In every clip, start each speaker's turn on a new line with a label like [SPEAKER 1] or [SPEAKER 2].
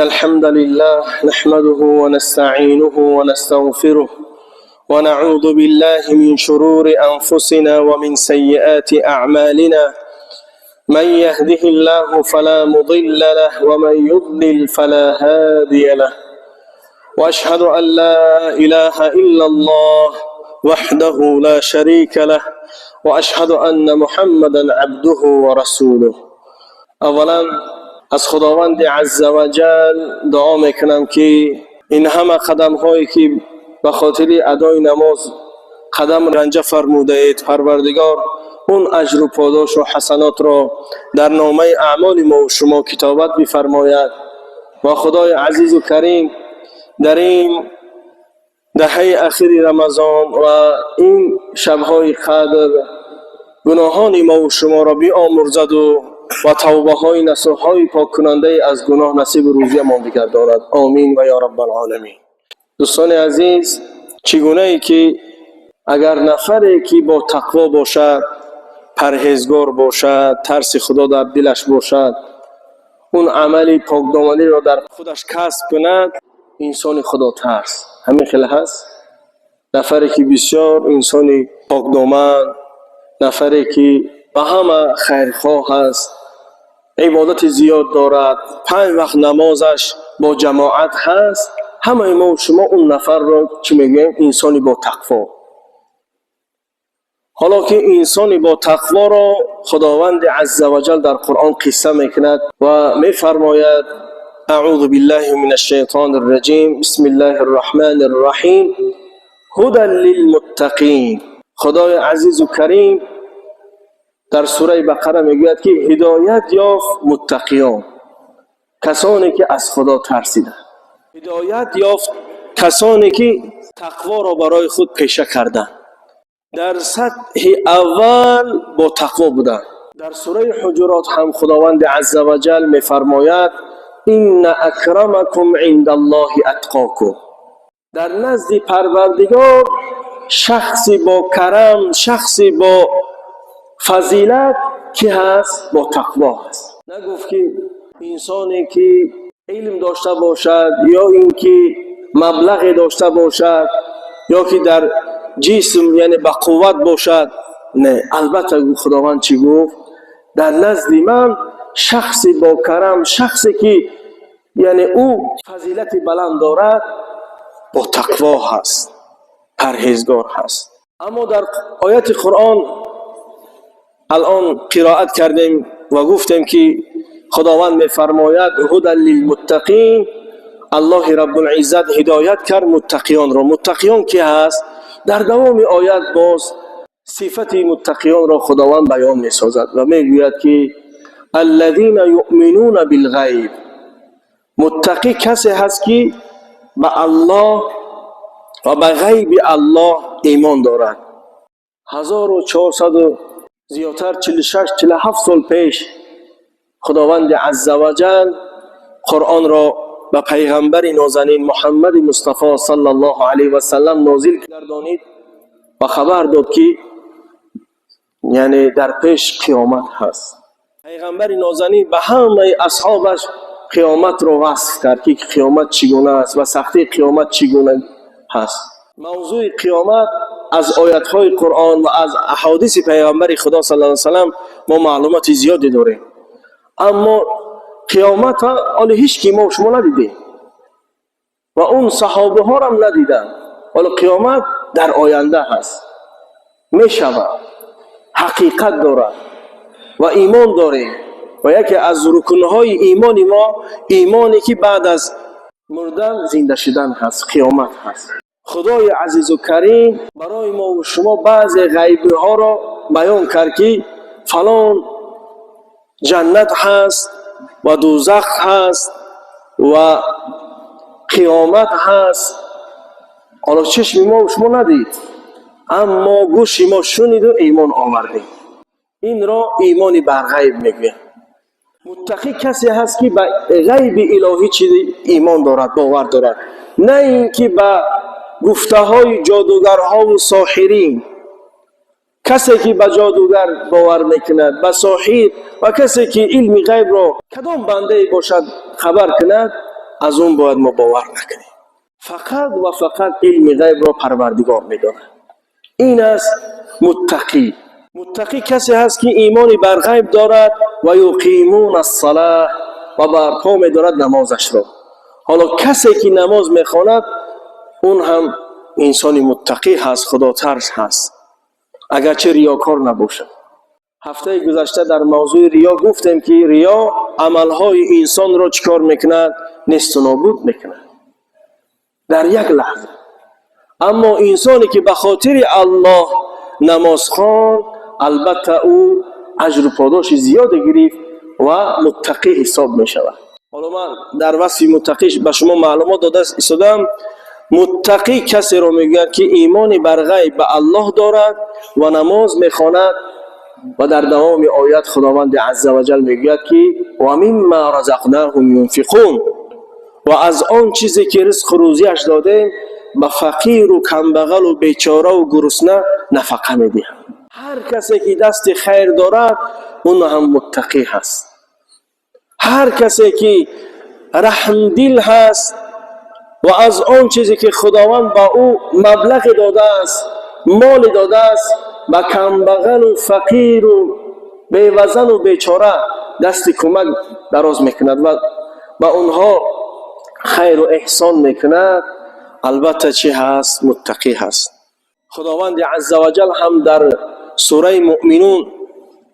[SPEAKER 1] الحمد لله نحمده ونستعينه ونستغفره ونعوذ بالله من شرور أنفسنا ومن سيئات أعمالنا. من يهده الله فلا مضل له ومن يضلل فلا هادي له. واشهد ان لا اله الا الله وحده لا شريك له واشهد ان محمدا عبده ورسوله. اولا از خداوند عز وجل دعا میکنم که این همه قدم هایی که به خاطر ادای نماز قدم رنجه فرموده اید، پروردگار اون اجر و پاداش و حسنات را در نامه اعمال ما و شما کتابت بفرماید و خدای عزیز و کریم در این دهه اخیر رمضان و این شبهای قدر گناهان ما و شما را بیامرزد و توبه های نصوح های پاک کننده از گناه نصیب روزی ما بگرداند. آمین و یا رب العالمین. دوستان عزیز، چگونه ای که اگر نفری که با تقوا باشد، پرهیزگار باشد، ترس خدا در دلش باشد، اون عملی پاکدامنی را در خودش کسب کند، انسان خدا ترس همین خیلی هست. نفری که بسیار انسانی پاکدامن، نفری که به همه خیرخواه هست، عبادت زیاد دارد، پنج وقت نمازش با جماعت هست، همه ما و شما اون نفر را چی میگوییم؟ انسانی با تقوا. حالا که انسانی با تقوا را خداوند عزوجل در قرآن قصه میکند و میفرماید: اعوذ بالله من الشیطان الرجیم، بسم الله الرحمن الرحیم، هدى للمتقین. خدای عزیز و کریم در سوره بقره میگوید که هدایت یافت متقیان، کسانی که از خدا ترسیدند. هدایت یافت کسانی که تقوا را برای خود پیشه کردند، در سطح اول با تقوا بودند. در سوره حجرات هم خداوند عزوجل میفرماید: ان اکرمکم عند الله اتقاکم. در نزد پروردگار شخصی با کرم، شخصی با فضیلت کی هست؟ با تقوا هست. نگفت که انسانی که علم داشته باشد یا اینکه مبلغ داشته باشد یا که در جسم، یعنی با قوت باشد. نه، البته خداوند چی گفت؟ در نزد من شخصی با کرم، شخصی که یعنی او فضیلت بلند دارد، با تقوا هست، پرهیزگار هست. اما در آیت قرآن الان قرائت کردیم و گفتیم که خداوند میفرماید: هدى للمتقین. الله رب العزت هدایت کرد متقیان را. متقیان کی هست؟ در دوام آیت باز صفت متقیان را خداوند بیان میسازد و میگوید که الذين یؤمنون بالغیب. متقی کسی هست که به الله و به غیب الله ایمان دارد. 1400 زیادتر، 46 47 سال پیش خداوند عزوجل قرآن را به پیغمبر نازنین محمد مصطفی صلی الله علیه و سلم نازل گردانید و خبر داد که یعنی در پیش قیامت هست. پیغمبر نازنین به همه اصحابش قیامت را وصف کرد که قیامت چگونه است و سختی قیامت چگونه هست. موضوع قیامت از آیت های قرآن و از احادیث پیغمبر خدا صلی الله علیه و سلم ما معلومات زیادی داریم، اما قیامت حالا هیچ کی ما و شما ندیدیم و اون صحابه ها هم ندیدن. حالا قیامت در آینده هست، میشود، حقیقت دارد و ایمان داریم و یکی از رکنهای ایمان ما ایمانی که بعد از مردن زنده شدن هست، قیامت هست. خدای عزیز و کریم برای ما و شما بعض غیبی ها را بیان کرد که فلان جنت هست و دوزخ هست و قیامت هست. حالا چشم ما و شما ندید، اما گوش ما شنید و ایمان آوردیم. این را ایمان بر غیب میگویند. متقی کسی هست که به غیب الهی چیزی ایمان دارد، باور دارد، نه اینکه به گفته های جادوگرها و ساحرین. کسی که به جادوگر باور میکند، به ساحر و کسی که علم غیب را کدام بنده باشد خبر کند، аз он бояд мо бовар накунем. Фақат ва фақат илми ғайбро Парвардигор медонад. Ин аст муттақӣ. Муттақӣ касе ҳаст, ки имони бар ғайб дорад ва يقيمون الصلاة, ва барпо медорад намозашро. Ҳоло касе ки намоз мехонад, он ҳам инсони муттақӣ ҳаст, худотарс ҳаст, агарчи риёкор набошад. Ҳафтаи гузашта дар мавзӯи риё гуфтем, ки риё амалҳои инсонро чӣ кор мекунад? Несту нобуд мекунад дар як лаҳза. Аммо инсоне ки ба хотири Аллоҳ намоз хонд, албатта, ӯ аҷру подоши зиёде гирифт ва муттақӣ ҳисоб мешавад. Ҳоло ман дар васфи муттақӣ ба шумо маълумот дода истодам. Муттақӣ касеро мегӯяд, ки имони бар ғайб, ба Аллоҳ дорад ва намоз мехонад. Ва дар давоми оят Худованди азза ва ҷал мегӯяд, ки ومما رزقناهم ينفقون, ва аз он чизе ки ризқу рӯзиаш додем, ба фақиру камбағалу бечораву гурусна нафақа медиҳанд. Ҳар касе ки дасти хайр дорад, он ҳам муттақӣ ҳаст. Ҳар касе ки раҳмдил ҳаст ва аз он чизе ки Худованд ба ӯ маблағе додааст, моле додааст, ба камбағалу фақиру бевазану бечора дасти кӯмак дароз мекунад ва ба онҳо хайру эҳсон мекунад, албатта, чӣ ҳаст? Муттақӣ ҳаст. Худованди азза ва ҷал ҳам дар сураи Муъминун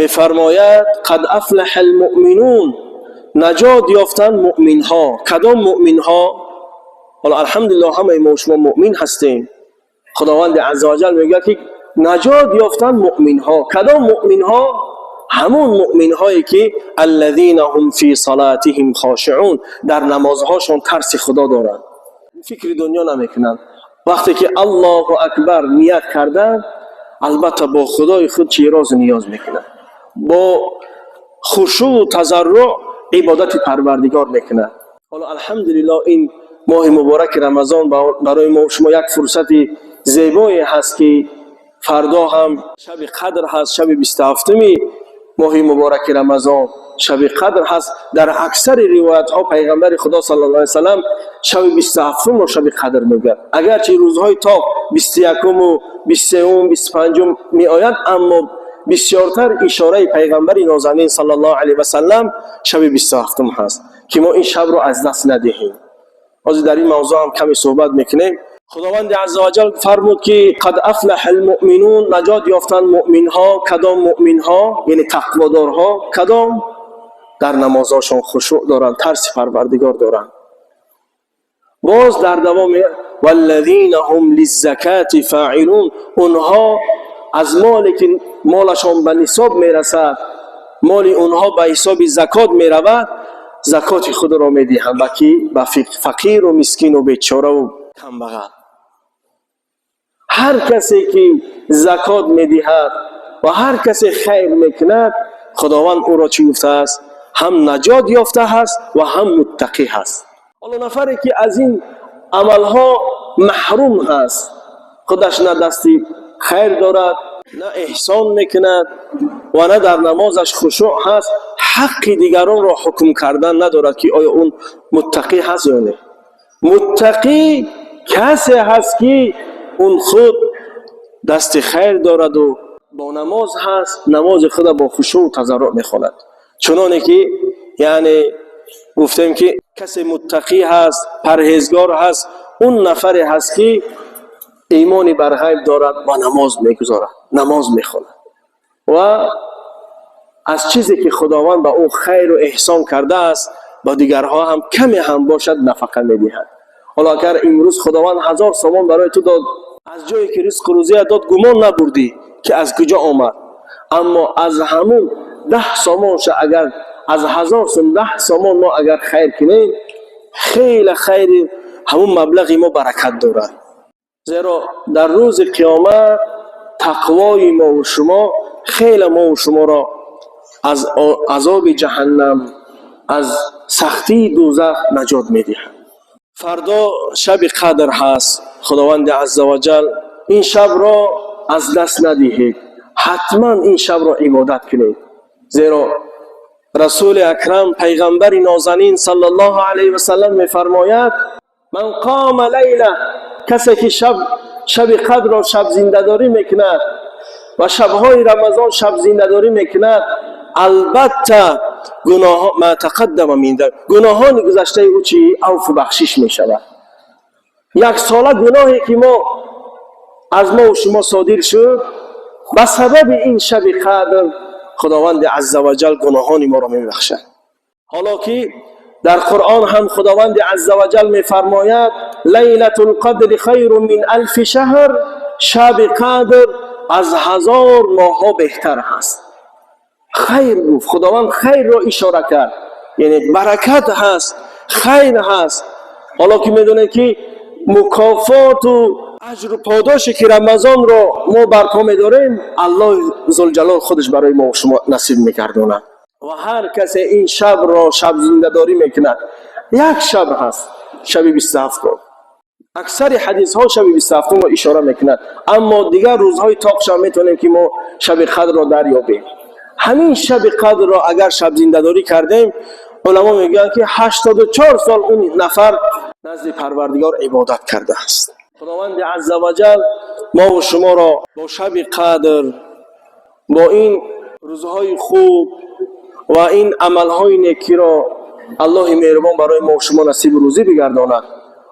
[SPEAKER 1] мефармояд: قد أفلح المؤمنون, наҷот ёфтанд муъминҳо. Кадом муъминҳо? Ҳоло, алҳамдулиллоҳ, ҳамаи мо шумо муъмин ҳастем. Худованди азза ва ҷал мегӯяд, ки наҷот ёфтанд муъминҳо. Кадом муъминҳо? Ҳамон муъминҳое ки الذين هم في صلاتهم خاشعون, дар намозҳошон тарси Худо доранд, фикри дунё намекунанд. Вақте ки Аллоҳу акбар ният карданд, албатта, бо Худои худ чӣ розу ниёз мекунанд, бо хушӯъу тазарруъ ибодати Парвардигор мекунад. Ҳоло, алҳамдулиллоҳ, ин моҳи мубораки Рамазон барои мо шумо як фурсати зебое ҳаст, ки фардо ҳам шаби қадр ҳаст. Шаби 27-уми моҳи мубораки Рамазон шаби қадр ҳаст. Дар аксари ривоятҳо Пайғамбари Худо саллаллоҳу алайҳи васаллам шаби 27-умро шаби қадр мегӯяд. Агарчи рӯзҳои тоқ 21-уму 23-ум, 25-ум меояд, аммо бисёртар ишораи Пайғамбари нозанин саллаллоҳу алайҳи васаллам шаби 27-ум ҳаст, ки мо ин шабро аз даст надиҳем. Ҳозир дар ин мавзӯъ ҳам каме суҳбат мекунем. Худованди азза ва ҷал фармуд, ки قد أفلح المؤمنون, наҷот ёфтанд муъминҳо. Кадом муъминҳо? Яъне тақводорҳо. Кадом? Дар намозҳошон хушӯъ доранд, тарси Парвардигор доранд. Боз дар давоми: والذين هم للزكاة فاعلون, онҳо аз моле ки молашон ба нисоб мерасад, моли онҳо ба ҳисоби закот меравад, закоти худро медиҳанд. Ба ки? Ба фақиру мискину бечораву камбағал. Ҳар касе ки закот медиҳад ва ҳар касе хайр мекунад, Худованд ӯро чӣ гуфтааст? Ҳам наҷот ёфта ҳаст ва ҳам муттақӣ ҳаст. Ҳоло нафаре ки аз ин амалҳо маҳрум ҳаст, худаш на дасти хайр дорад, на эҳсон мекунад ва на дар намозаш хушӯъ ҳаст, ҳаққи дигаронро ҳукм кардан надорад, ки оё он муттақӣ ҳаст ё не. Муттақӣ касе ҳаст, ки он худ дасти хайр дораду бо намоз ҳаст, намози худа бо хушӯъ тазарруъ мехонад. Чуноне ки, яъне, гуфтем, ки касе муттақӣ ҳаст, парҳезгор ҳаст, он нафаре ҳаст, ки имони бар ғайб дорад ва намоз мегузорад, намоз мехонад ва аз чизе ки Худованд ба ӯ хайру эҳсон кардааст, ба дигарҳо ҳам каме ҳам бошад нафақа медиҳад. Ҳоло агар имрӯз Худованд 1000 сомон барои ту дод, аз ҷое ки ризқу рӯзия дод, гумон набурдӣ, ки аз куҷо омад, аммо аз ҳамун 10 сомонша, агар аз 1000 сом 10 сомон мо агар хайр кунем, хеле хайри ҳамун маблағи мо баракат дорад. Зеро дар рӯзи қиёмат тақвои мову шумо хеле мову шуморо аз азоби ҷаҳаннам, аз сахтии дӯзах наҷот медиҳад. Фардо шаби қадр ҳаст. Худованди азза ва ҷал, ин шабро аз даст надиҳед, ҳатман ин шабро ибодат кунед, зеро Расули Акрам, Пайғамбари нозанин саллаллоҳу алайҳи васаллам мефармояд: من قام ليلة, касе ки шаб, шаби қадрро шаб зиндадорӣ мекунад ва шабҳои Рамазон шаб зиндадорӣ мекунад, албатта гуноҳ ما تقدم من, гуноҳони гузаштаи ӯ чӣ? Афву бахшиш мешавад. Як сола гуноҳе ки мо аз мо шумо содир шуд, ба сабаби ин шаби қадр Худованди аззаваҷал гуноҳони моро мебахшад. Ҳоло ки дар Қуръон ҳам Худованди аззаваҷал мефармояд: ليلة القدر خير من ألف شهر, шаби қадр аз 1000 моҳҳо беҳтар ҳаст. Хайр гуфт Худованд, хайрро ишора кард, яъне баракат ҳаст, хайр ҳаст. Ҳоло ки медонед, ки мукофоту аҷру подоше ки Рамазонро мо барпо медорем, Аллоҳи зулҷалол худаш барои мо шумо насиб мегардонад. Ва ҳар касе ин шабро шаб зиндадорӣ мекунад, як шаб ҳаст, шаби 27-ум. Аксари ҳадисҳо шаби 27-умро ишора мекунад, аммо дигар рӯзҳои тоқшам метавонем, ки мо шаби қадрро дарёбем. Ҳамин шаби қадрро агар шаб зиндадорӣ кардем, уламо мегӯянд, ки 84 сол он нафар назди Парвардигор ибодат кардааст. Худованди аззаваҷал мову шуморо бо шаби қадр, бо ин рӯзҳои хуб ва ин амалҳои некиро Аллоҳи меҳрубон барои мо шумо насибу рӯзӣ бигардонад.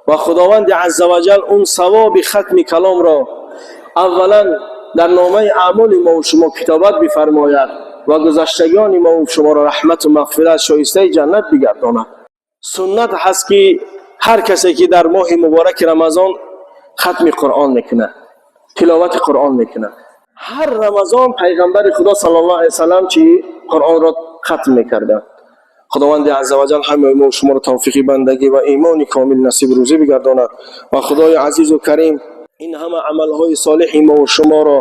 [SPEAKER 1] Ва Худованди аззаваҷал он савоби хатми каломро аввалан дар номаи аъмоли мо шумо китобат бифармояд ва гузаштагони мо шуморо раҳмату мағфират, шоистаи ҷаннат бигардонад. Суннат ҳаст, ки ҳар касе ки дар моҳи мубораки Рамазон хатми Қуръон мекунад, тиловати Қуръон мекунад, ҳар Рамазон Пайғамбари Худо саллаллоҳу алайҳи васаллам чи? Қуръонро хатм мекарданд. Худованди аззаваҷал ҳамаи мо шуморо тавфиқи бандагӣ ва имони комил насиб рӯзӣ бигардонад. Ва Худои азизу карим ин ҳама амалҳои солиҳи мову шуморо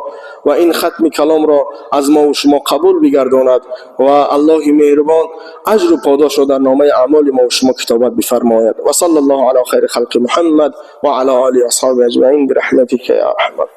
[SPEAKER 1] ва ин хатми каломро аз мову шумо қабул бигардонад ва Аллоҳи меҳрубон аҷру подошро дар номаи аъмоли мову шумо китобат бифармояд. Ва саллаллоҳу ала хайри халқи Муҳаммад ва ала олиҳи асҳоби аҷмаин бирахматика я арҳамар.